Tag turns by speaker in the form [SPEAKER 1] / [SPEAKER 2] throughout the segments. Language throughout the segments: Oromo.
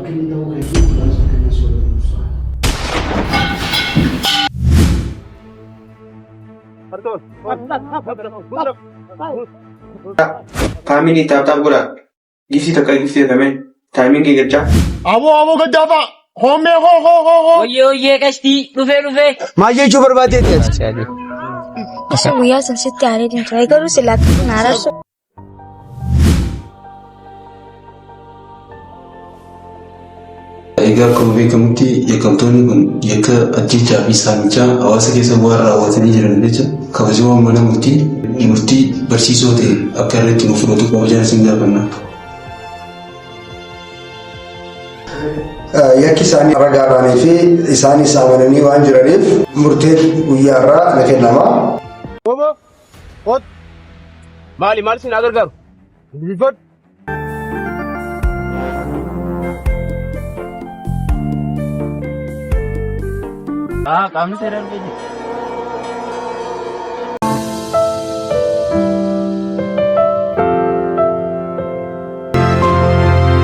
[SPEAKER 1] Fakkeenya ta'uu keetii barumsa kenna soorata ibsaa.
[SPEAKER 2] Family tap tap godhaa. Giftii takka giftii takamee timing eeggachaa.
[SPEAKER 3] Aboo aboo gaddaafa hoomee hoo hoo hoo hoo.
[SPEAKER 4] Oyyee oyyee qashtii dhufee dhufee.
[SPEAKER 5] Maal jechuu barbaadeeti ati?
[SPEAKER 6] Isa guyyaa san sitti aaree ture garuu silaa na araarsuu
[SPEAKER 7] Egaa akkuma beekamutti yakkamtoonni kun yakka ajjeechaa fi saamichaa hawaasa keessa waan raawwatanii jiran jecha kabajamaan mana murtii murtii barsiisoo ta'e akka irratti nuuf fudhatu kabajaan isin gaafanna.
[SPEAKER 8] Yakki isaanii ragaa baanii fi isaanis amananii waan jiraniif murteen guyyaa irraa ni kennama.
[SPEAKER 3] Bobo hot
[SPEAKER 9] Maali maal isin haa gargaaru?
[SPEAKER 3] Bifat.
[SPEAKER 4] Haa qaamni seeraa dhufee jira.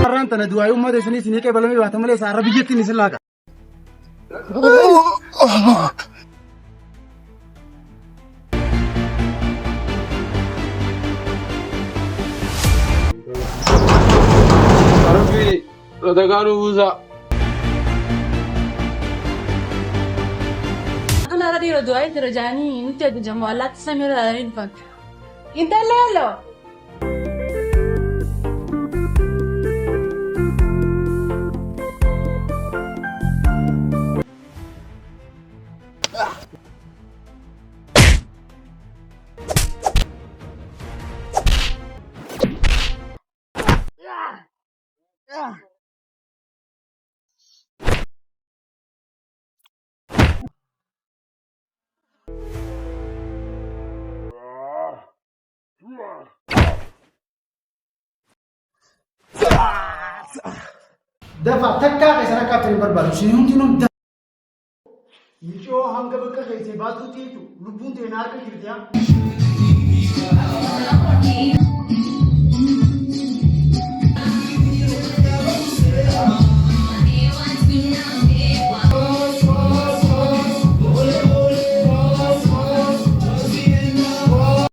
[SPEAKER 1] Har'aan tana du'aa uummata isinii isinii qeebalamee baata malee isaa har'a biyyattiin isin laaqa.
[SPEAKER 9] Rabbi sadakaa nu buusaa.
[SPEAKER 10] Kana irra dhiira du'aa jira jaanii nutti ajajamu allaatti samiirra ilaalanii dhufan. Intalli halloo.
[SPEAKER 1] Dafa takkaa keessan akka haftan hin barbaadu. Isin hundinuu dafa. Micoo hanga bakka keessee baatutti jechuun lubbuun ta'e na harka jirti haa.